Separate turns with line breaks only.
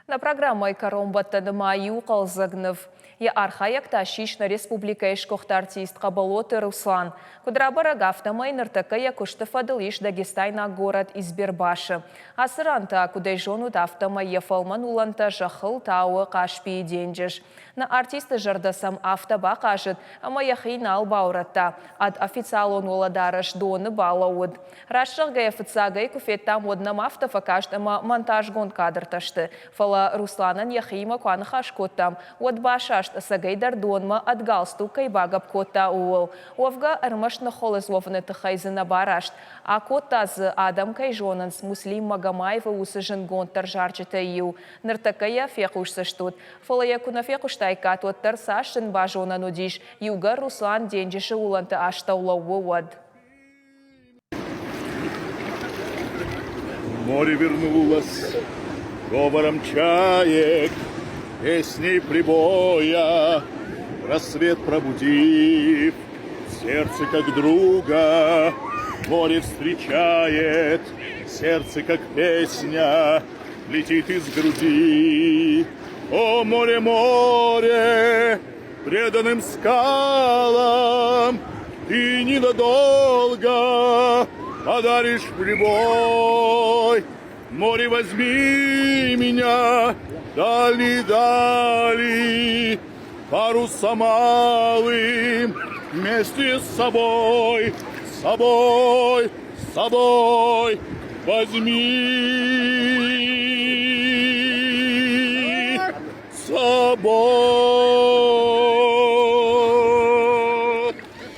Нӕ программӕйы кӕронбӕттӕны ма иу хъӕлдзӕг ныв. Йӕ архайӕг та ссис нӕ республикӕйы сгуыхт артист Хъӕбӕлоты Руслан. Куыд рабӕрӕг, афтӕмӕй ныртӕккӕ йӕ куысты фӕдыл ис дагестайнаг горӕт Избербашы. Ацы ран та, куыд ӕй зонут, афтӕмӕй йӕ фӕлмӕн уылӕнтӕ зӕххыл тауы Хъаспийы денджыз. Нӕ артисты зӕрдӕ сӕм афтӕ бахъазыд, ӕмӕ йӕхи нал баурӕдта, ӕд официалон уӕлӕдарӕс доны балӕууыд. Раст зӕгъгӕйӕ, фыццагӕй куы федтам, уӕд нӕм афтӕ фӕкаст, ӕмӕ монтажгонд кадртӕ сты. Фӕлӕ Русланӕн йӕхиимӕ куы аныхас кодтам, уӕд басаст, ӕцӕгӕйдӕр донмӕ ӕд галстук кӕй багӕпп кодта, ууыл. Уӕвгӕ, ӕрмӕст ныххуылыдз уӕвыны тыххӕй дзы нӕ бараст. Акодта дзы, адӕм кӕй зонынц, Муслим Магомаевы уыцы зындгонддӕр зарджытӕй иу. Ныртӕккӕ йӕ фехъусдзыстут. Фӕлӕ йӕ куы нӕ фехъуыстаиккат, уӕддӕр цас зын базонӕн уыдис, иугӕр Руслан денджызы уылӕнты астӕу лӕууы, уӕд.
Море вернулось говором чаек, Песней прибоя, Рассвет пробудив, Сердце как друга море встречает, Сердце как песня летит из груди. О, море, море, преданным скалам Ты ненадолго подаришь прибой. Море, возьми меня, дали, дали, парусом малым вместе с собой, с собой, с собой возьми с собой.